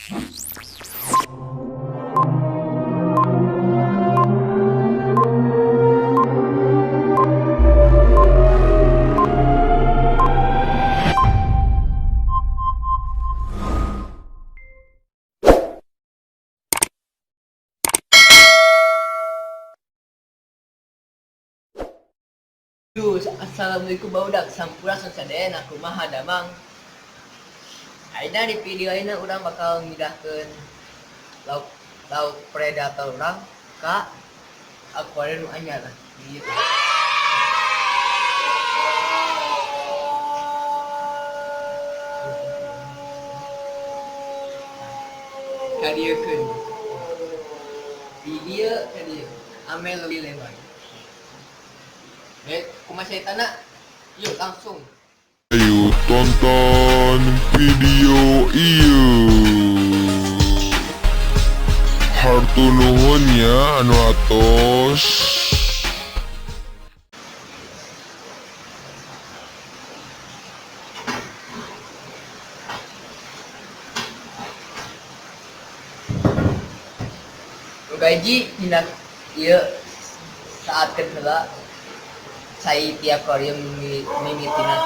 Duh, assalamualaikum barudak, sampurasun sadayana. Kumaha damang? Ayeuna di video ayeuna urang bakal ngidahkeun lauk lauk predator urang ka akuarium nu anyar gitu. Kadieukeun. Di dieu ka dieu. Ame leuwih lebar. Baik, kumaha caritana? Yuk, langsung. Ayo tonton video ieu. Hatur nuhun ya anu atos. Nu kahiji dina ieu saatkeun heula cai ti akuarium mimitina.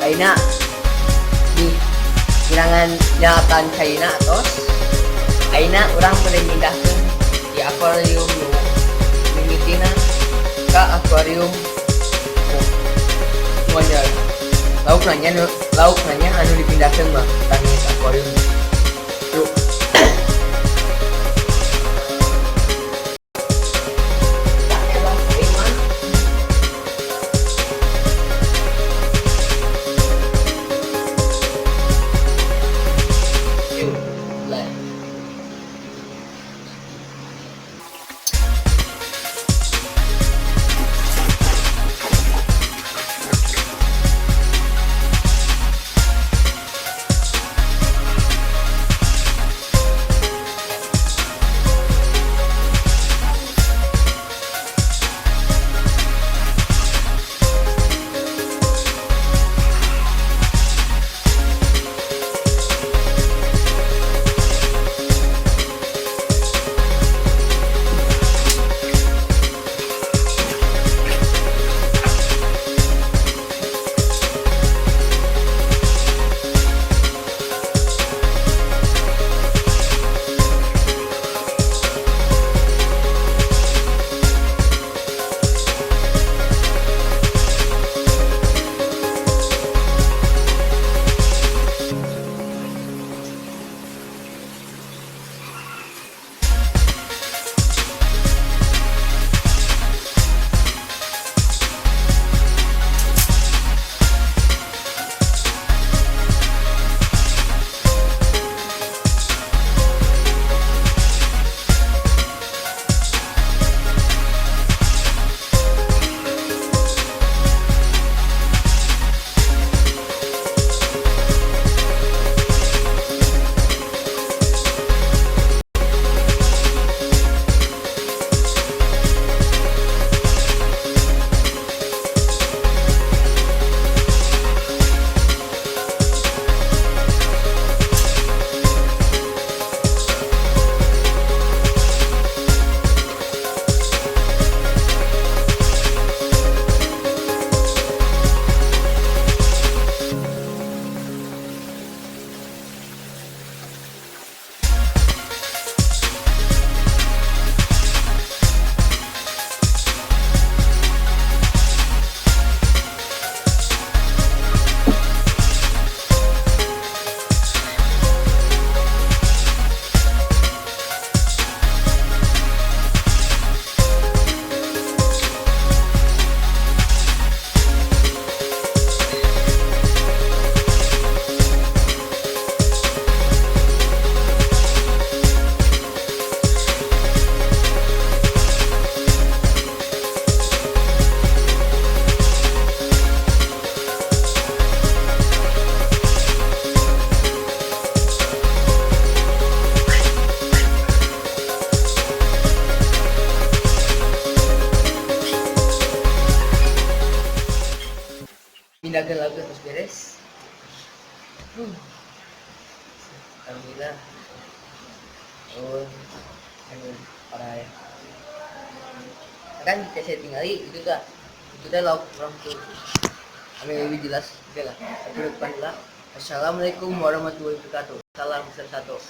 Ayeuna di kirangan nyalatan caina tos. Ayeuna urang bade mindahkeun di akuarium nu mimitina ka akuarium nu anyar. Lauk nanya anu dipindahkeun mah tangis akuarium. Yuk. Yuk, like. Pindahkeun lauk terus beres. Alhamdulillah. Oh, anu parah ya. Kan saya tinggali itu dah. Itu dah lauk urang tuh. Kami lebih jelas, oke lah. Tapi depan lah. Assalamualaikum warahmatullahi wabarakatuh. Salam satu.